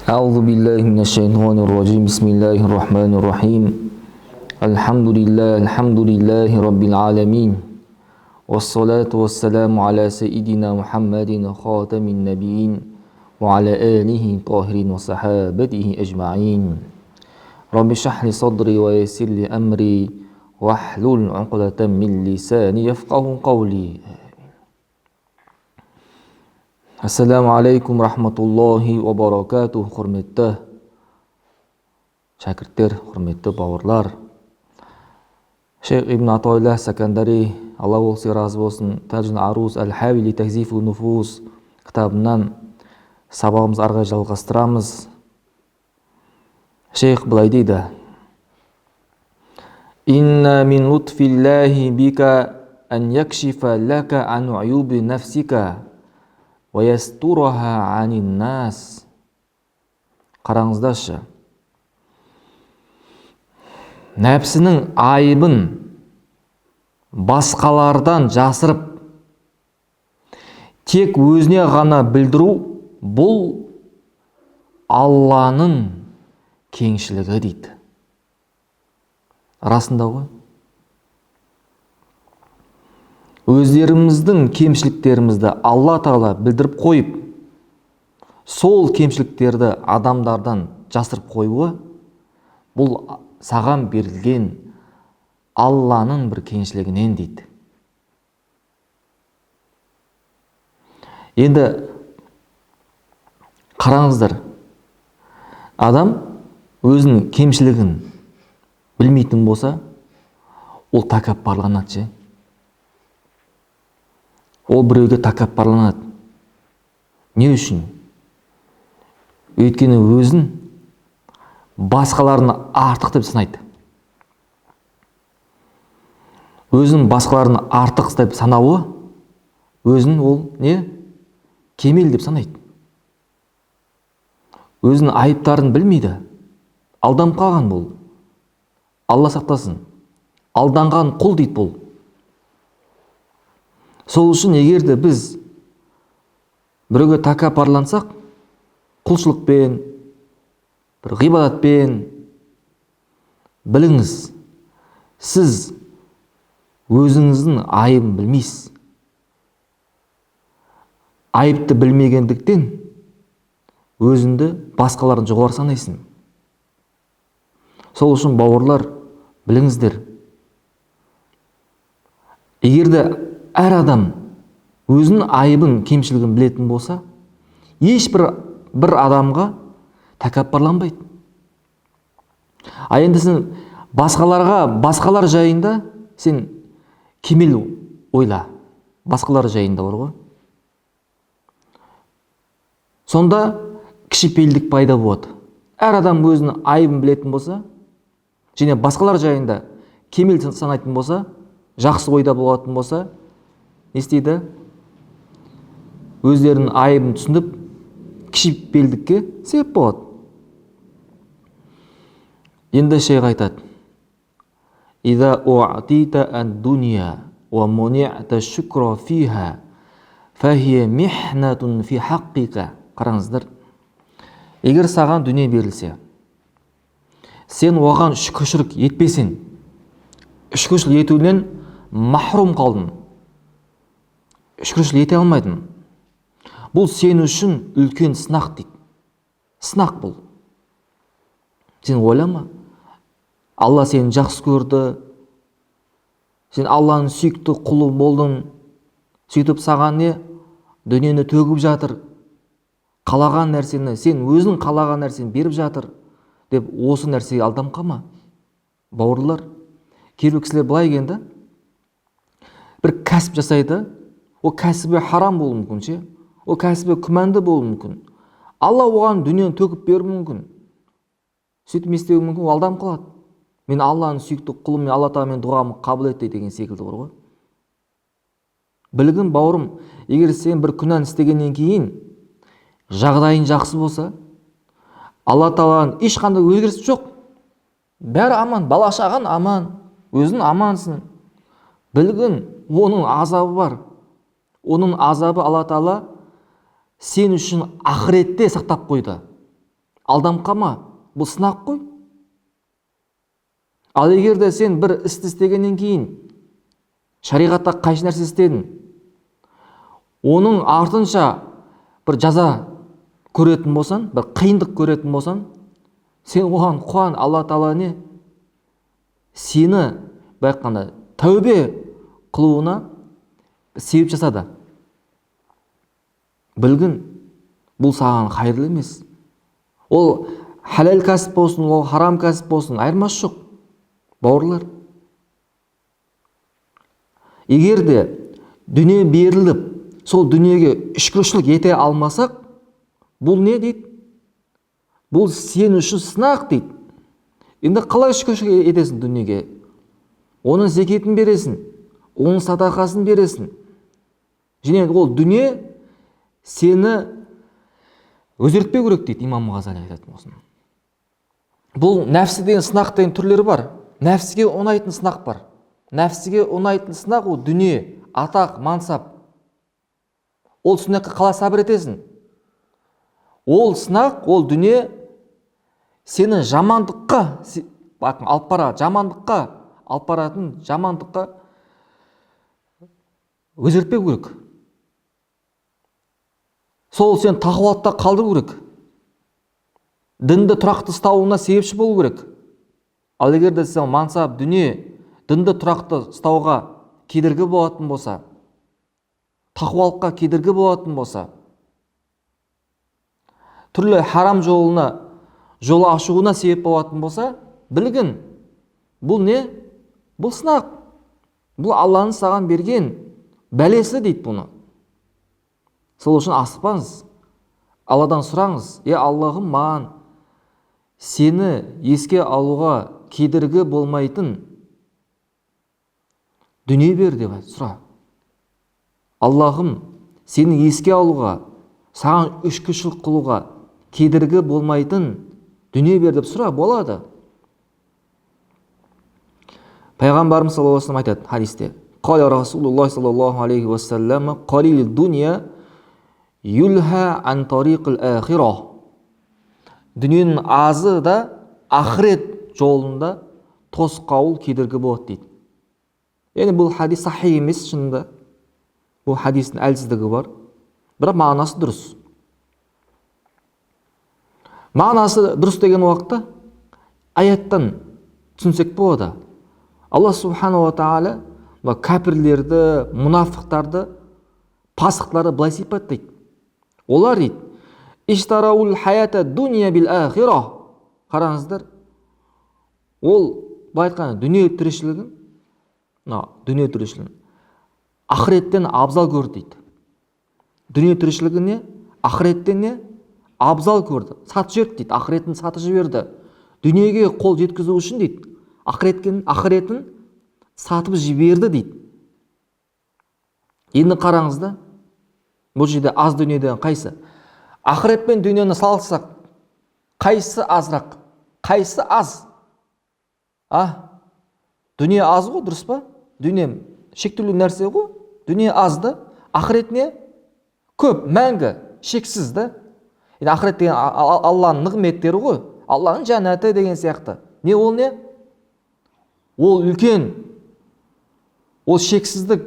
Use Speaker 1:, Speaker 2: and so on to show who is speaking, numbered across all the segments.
Speaker 1: أعوذ بالله من الشيطان الرجيم. بسم الله الرحمن الرحيم. الحمد لله، الحمد لله رب العالمين، والصلاة والسلام على سيدنا محمد خاتم النبيين وعلى آله الطاهرين وصحابته أجمعين. رب اشرح لي صدري ويسر لي أمري واحلل عقدة من لساني يفقه قولي. Ассаламу алейкум рахматуллахи ва баракатух. Құрметті шәкірттер, құрметті бауырлар. Шейх Ибн Атауллах Сакандари, Алла ол кісіге разы болсын, Тажул Арус әл-Хауи ли тахзифу нуфус кітабынан сабағымызды ары қарай жалғастырамыз. Шейх былай дейді: Инна мин лутфиллахи бика ан якшифа лака ан уюби нафсика ва ястураха анин нас. Қараңыздаршы, нәпсінің айыбын басқалардан жасырып, тек өзіне ғана білдіру, бұл Алланың кеңшілігі дейді. Расында ғой. Өздеріміздің кемшіліктерімізді Алла Тағала білдіріп қойып, сол кемшіліктерді адамдардан жасырып қоюы, бұл саған берілген Алланың бір кеңшілігінен дейді. Енді қараңыздар, адам өзінің кемшілігін білмейтін болса, ол тәкаппарланады ше. Ол біреуге тәкаппарланады. Не үшін? Өйткені өзін басқаларын артық деп санайды. Өзін басқаларын артық деп санауы, өзін ол не? Кемел деп санайды. Өзінің айыптарын білмейді. Алданып қалған бұл. Алла сақтасын. Алданған құл дейді бұл. Сол үшін егер де біз біреуге тәкаппарлансақ, құлшылықпен, бір ғибадатпен, біліңіз, сіз өзіңіздің айыбын білмейсіз. Айыпты білмегендіктен өзіңді басқалардан жоғары санайсың. Сол үшін, бауырлар, біліңіздер, егер де әр адам өзінің айыбын, кемшілігін білетін болса, ешбір бір адамға тәкаппарланбайды. А енді сен басқалар жайында сен кемел ойла. Басқалар жайында бар ғой. Сонда кішіпейілдік пайда болады. Әр адам өзінің айыбын білетін болса, және басқалар жайында кемел санайтын болса, жақсы ойда болатын болса, не істейді? Өздерінің айыбын түсініп, кішіпейілдікке себеп болады. Енді шейх айтады: Иза у'тита ад-дунья ва муни'та шукра фиха, фахия михнатун фи хаққика. Қараңыздар, егер саған дүние берілсе, сен оған шүкіршілік етпесең, шүкіршілік етуден махрұм қалдың, шүкіршілік ете алмайдың, бұл сен үшін үлкен сынақ дейді. Сынақ бұл. Сен ойлама, Алла сені жақсы көрді, сен Алланың сүйікті құлы болдың, сөйтіп саған не? Дүниені төгіп жатыр, қалаған нәрсені, сен өзің қалаған нәрсені беріп жатыр деп осы нәрсеге алданып қалма. Бауырлар, кейбір кісілер былай екен да, бір кәсіп жасайды, ол кәсібі харам болуы мүмкін ше, ол кәсібі күмәнді болуы мүмкін. Алла оған дүниені төгіп беруі мүмкін. Сөйтіп не істеуі мүмкін? Ол алданып қалады. Мен Алланың сүйікті құлым, мен Алла Тағала менің дұғамды қабыл етті деген секілді бар ғой. Білгін, бауырым, егер сен бір күнәні істегеннен кейін жағдайың жақсы болса, Алла Тағаланың ешқандай өзгеріс жоқ, бәрі аман, бала шағаң аман, өзің амансың. Білгін, оның азабы бар. Оның азабы Алла Тағала сен үшін ақыретте сақтап қойды. Алданып қалма, бұл сынақ қой. Ал егер де сен бір істі істегеннен кейін шариғатта қайшы нәрсе істедің, оның артынша бір жаза көретін болсаң, бір қиындық көретін болсаң, сен оған қуан. Алла тағала не? Сені былай айтқанда тәубе қылуына себеп жасады. Білгін, бұл саған қайырлы емес. Ол халал кәсіп болсын, ол харам кәсіп болсын, айырмасы жоқ, бауырлар. Егер де дүние беріліп, сол дүниеге шүкіршілік ете алмасақ, бұл не дейді? Бұл сен үшін сынақ дейді. Енді қалай шүкіршілік етесің дүниеге? Оның зекетін бересің, оның садақасын бересің. Және ол дүние сені өзгертпеу керек дейді имам Ғазали айтатын осыны. Бұл нәпсі деген сынақ деген түрлері бар. Нәпсіге ұнайтын сынақ бар. Нәпсіге ұнайтын сынақ ол дүние, атақ, мансап. Ол сынаққа қалай сабыр етесің? Ол сынақ, ол дүние сені жамандыққа алып барады, жамандыққа алып баратын, жамандыққа өзгертпеу керек. Сол сен тақуалықта қалдыру керек. Дінді тұрақты ұстауына себепші болу керек. Ал егер де сен мансап, дүние дінді тұрақты ұстауға кедергі болатын болса, тақуалыққа кедергі болатын болса, түрлі харам жолына жол ашуына себеп болатын болса, білгін, бұл не? Бұл сынақ. Бұл Алланың саған берген бәлесі дейді бұны. Сол үшін асықпаңыз. Алладан сұраңыз: е Аллахым, маған сені еске алуға кедергі болмайтын дүние бер деп айт, сұра. Аллахым, сені еске алуға, саған шүкіршілік қылуға кедергі болмайтын дүние бер деп сұра, болады. Пайғамбарымыз саллаллаху алейхи уассалам айтады хадисте: Қала Расулуллах саллаллаху алейхи уассалам, қалил дуния юлха ан тариқил ахира. Дүниенің азы да ақырет жолында тосқауыл, кедергі болады дейді. Яғни бұл хадис сахи емес шынында. Бұл хадистің әлсіздігі бар. Бірақ мағынасы дұрыс. Мағынасы дұрыс деген уақытта аяттан түсінсек болады. Алла субханала тағала мына кәпірлерді, мұнафықтарды, пасықтарды былай сипаттайды. Олар дейді: Иштараул хаята дуния бил ахира. Қараңыздар, ол былай айтқанда дүние тіршілігін, мына дүние тіршілігін ақыреттен абзал көрді дейді. Дүние тіршілігін не? Ақыреттен не? Абзал көрді. Сатып жіберді дейді, ақыретін сатып жіберді. Дүниеге қол жеткізу үшін дейді, ақыретін сатып жіберді дейді. Енді қараңыз да, бұл жерде аз дүниеден қайсы? Ақырет пен дүниені салсақ, қайсысы азырақ? Қайсысы аз? А? Дүние аз ғой, дұрыс па? Дүние шектеулі нәрсе ғой. Дүние аз да. Ақырет не? Көп, мәңгі, шексіз да. Енді ақырет деген Алланың нығметтері ғой. Алланың жәннаты деген сияқты. Не ол не? Ол үлкен. Ол шексіздік.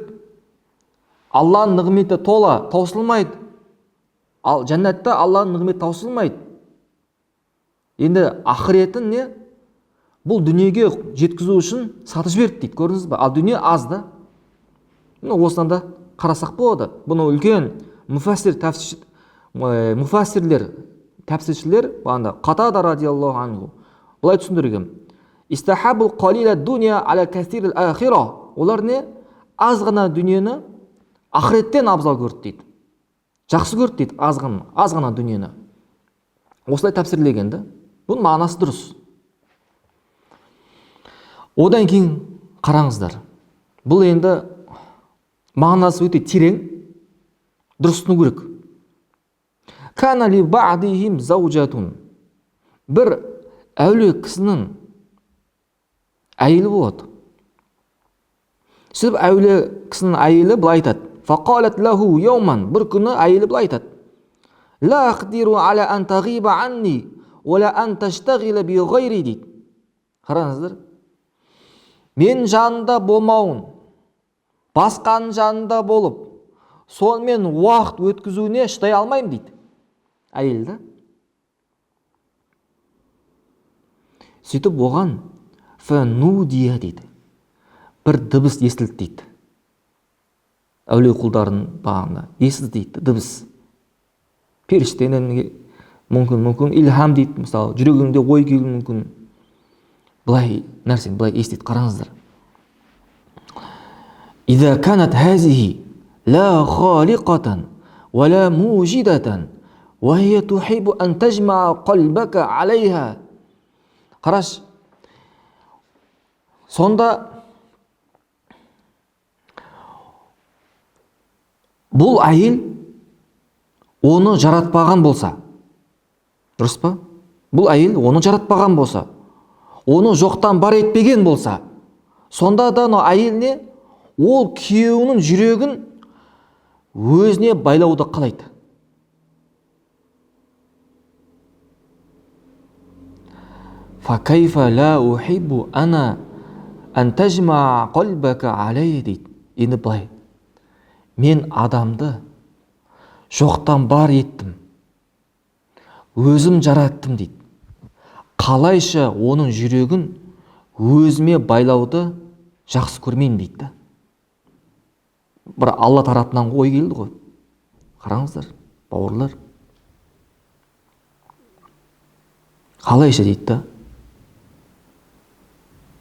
Speaker 1: Алланың нығметі тола, таусылмайды. Ал жәннатта Алланың нығметі таусылмайды. Енді ақыретін не? Бұл дүниеге жеткізу үшін сатып жіберді дейді, көрдіңіз ба? Ал дүние аз да. Осыдан да қарасақ болады. Бұны үлкен муфассирлер, тәпсіршілер, бағана Қатада радиаллаху анху былай түсіндірген: Истахабул қалила дуния аля касирил ахира. Олар не? Аз ғана дүниені ақыреттен абзал көрді дейді. Жақсы көрді дейді аз ғана дүниені. Осылай тәпсірлеген да. Бұның мағынасы дұрыс. Одан кейін қараңыздар. Бұл енді мағынасы өте терең, дұрыс түсіну керек. Кана ли ба'дихим заужатун. Бір әулие кісінің әйелі болады. Сөйтіп әулие кісінің әйелі былай айтады. Фақалат лаху яуман. Бір күні әйелі былай айтады. Ла ақдиру аля ан тағиба анни уала ан таштағила би ғайри дейді. Қараңыздар, мен жанында болмауын, басқаның жанында болып, сонымен уақыт өткізуіне шыдай алмаймын дейді. Әйел да. Сөйтіп оған фанудия дейді. Бір дыбыс естілді дейді. Әулие құлдарының бағында естілді дейді дыбыс. Періштенің мүмкін, илхам дейді, мысалы, жүрегіңде ой келуі мүмкін. Былай нәрсені былай естиді, қараңыздар. Иза канат хазихи ла халиқатан уа ла мужидатан уа хия тухибу ан тажмаа қалбака алейха. Қараш, сонда бұл әйел оны жаратпаған болса, дұрыс па? Бұл әйел оны жаратпаған болса, оны жоқтан бар етпеген болса, сонда да анау әйел не? Ол күйеуінің жүрегін өзіне байлауды қалайды. Факайфа ла ухиббу ана ан тажмаа қалбака алайя дейді. Енді былай, мен адамды жоқтан бар еттім, өзім жараттым дейді. Қалайша оның жүрегін өзіме байлауды жақсы көрмеймін дейді. Бір Алла тарапынан ой келді ғой. Қараңыздар, бауырлар. Қалайша дейді да.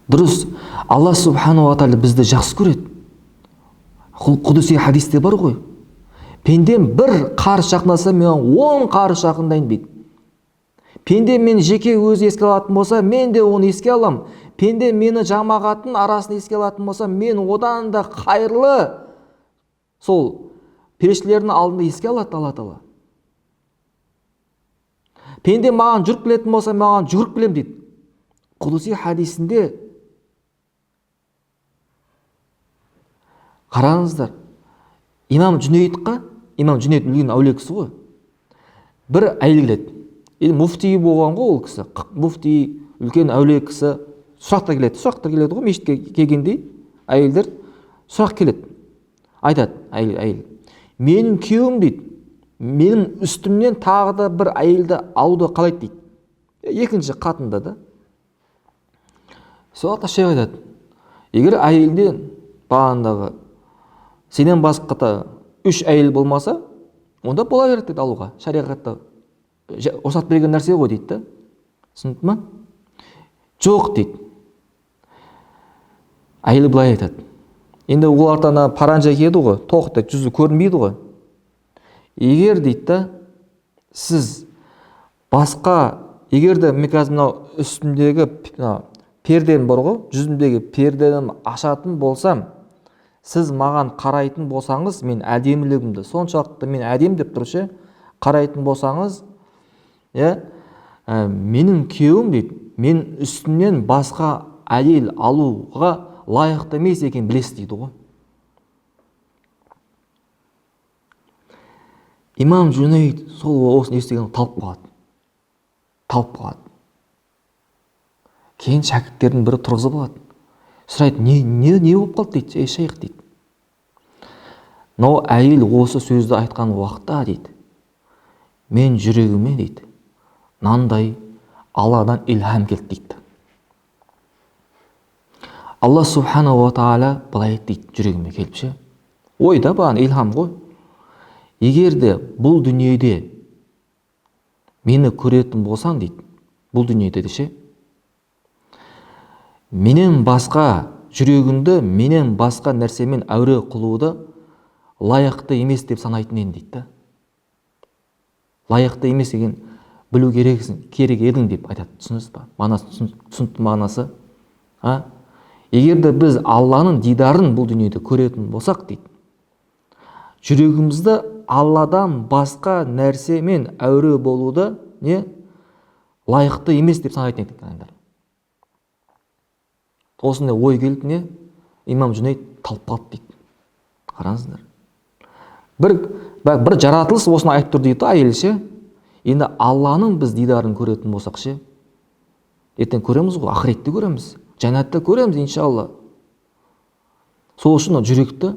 Speaker 1: Дұрыс, Алла субханала тағала бізді жақсы көреді. Құдси хадисте бар ғой. Пендем бір қарыс жақындаса, мен 10 қарыс жақындайын дейді. Пенде мен жеке өзі еске алатын болса, мен де оны еске алам. Пенде мені жамағаттың арасында еске алатын болса, мен одан да қайырлы сол періштелердің алдында еске алады Алла тағала. Пенде маған жүріп келетін болса, маған жүгіріп келем дейді. Құдси хадисінде қараңыздар, имам Жүнейдқа, имам Жүнейд үлкен әулие кісі ғой, бір әйел келеді. Енді муфти болған ғой ол кісі, муфти, үлкен әулие кісі, сұрақтар келеді, сұрақтар келеді ғой, мешітке келгенде әйелдер сұрақ келеді. Айтады әйел, менің күйеуім дейді, менің үстімнен тағы да бір әйелді алуды қалайды дейді. Екінші қатынды да. Сол уақытта шейх айтады, егер әйелден бағандағы сенен басқа та 3 әйел болмаса, онда бола береді дейді алуға. Шариғатта рұқсат берген нәрсе ғой дейді да. Түсінді ма? Жоқ дейді. Әйел былай айтады. Енді оларда ана паранжа киеді ғой, тоқты жүзі көрінбейді ғой. Егер дейді да, сіз басқа, егер де мен қазір мынау үстімдегі мынау пердем бар ғой, жүзімдегі пердені ашатын болсам, сіз маған қарайтын болсаңыз, мен әдемілігімді, соншалықты мен әдем деп тұршы, қарайтын болсаңыз, менің күйеуім дейді, мен үстімнен басқа әйел алуға лайықты емес екенін білесіз дейді ғой. Имам Жүнейд сол осыны естіген талып қалады. Талып қалады. Кейін шәкірттердің бірі тұрғызып алады. Сұрайды, не болып қалды дейді, ей шейх дейді. Мынау әйел осы сөзді айтқан уақытта дейді, мен жүрегіме дейді, мынандай Алладан илхам келді дейді. Алла субханала тағала былай дейді, жүрегіме келіп ше. Ой да бағана илхам ғой. Егер де бұл дүниеде мені көретін болсаң дейді, бұл дүниеде де ше, менен басқа жүрегіңді менен басқа нәрсемен әуре қылуды лайықты емес деп санайтын едің дейді да. Лайықты емес деген білу керексің, керек едің деп айтады. Түсіндіңіз ба? Мағынасы, түсінікті мағынасы. А? Егер де біз Алланың дидарын бұл дүниеде көретін болсақ дейді, жүрегімізді Алладан басқа нәрсемен әуре болуды не лайықты емес деп санайтын едік ағайындар. Осындай ой келді не? Имам Жүнейд талып қалды дейді. Қараңыздар. Бір жаратылыс осыны айтып тұр дейді әйел ше. Енді Алланың біз дидарын көретін болсақ ше, ертең көреміз ғой, ақыретте көреміз, жәннатта көреміз иншалла. Сол үшін жүректі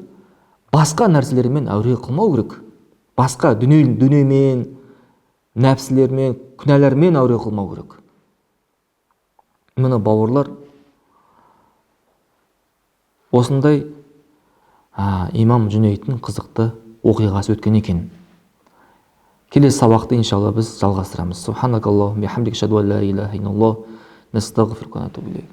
Speaker 1: басқа нәрселермен әуре қылмау керек. Басқа дүниемен, нәпсілермен, күнәлармен әуре қылмау керек. Міне, бауырлар, осындай имам Жүнейдтің қызықты оқиғасы өткен екен. Келесі сабақты иншалла біз жалғастырамыз. Субханакаллахумма бихамдика, ашхаду ан ла илаха иллаллах, настағфирука ва натубу илейк.